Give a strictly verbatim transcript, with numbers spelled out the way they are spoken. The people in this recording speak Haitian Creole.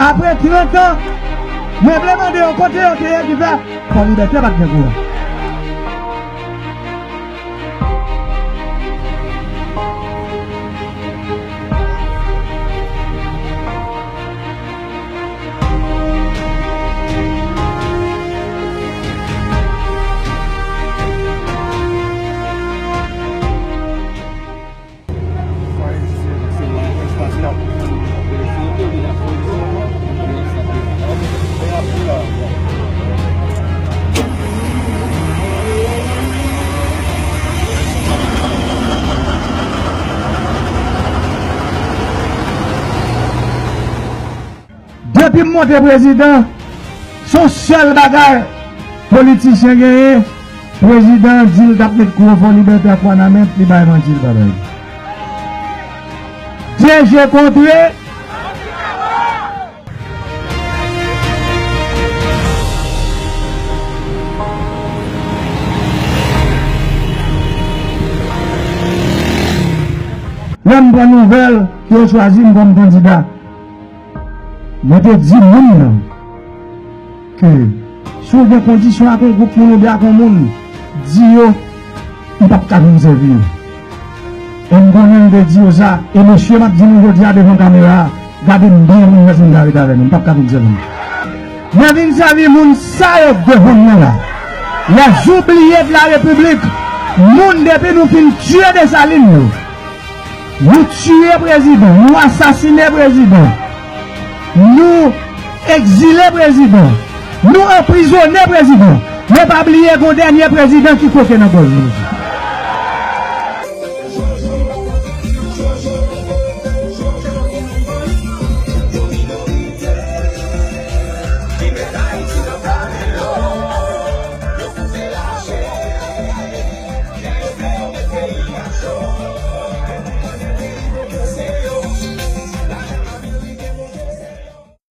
Apre trant an, mwen vle mande yo kote yo te ye ki fè Fò Libète pa t gen kouran. Depi m monte prezidan, se yon sèl bagay politisyen genyen, prezidan an di l t ap met kouran Fò Libète ak Wanament, li bay manti, li pa bay. De je kontre. Lè m pran nouvèl ke yo chwazi m kòm kandida, mwen te di moun nan ke si w gen kondisyon ak yon gwoup moun oubyen ak yon moun, di yo, m p ap ka vin sèvi yo. E m konnen m te di yo sa, e mesye m ap di nou jodi a devan kamera a, gade m byen pou nou wè si m ka ret avè nou, m p ap ka vin sèvi nou. Mwen vin sèvi moun sa yo k devan m nan la. Les oubliés de la République, moun depi nou fin tiye Desalin yo. Nou tiye prezidan, nou asasinen prezidan, nou egzile prezidan, nou anprizone prezidan. Men pa bliye gen yon dènye prezidan ki koke nan gòj nou.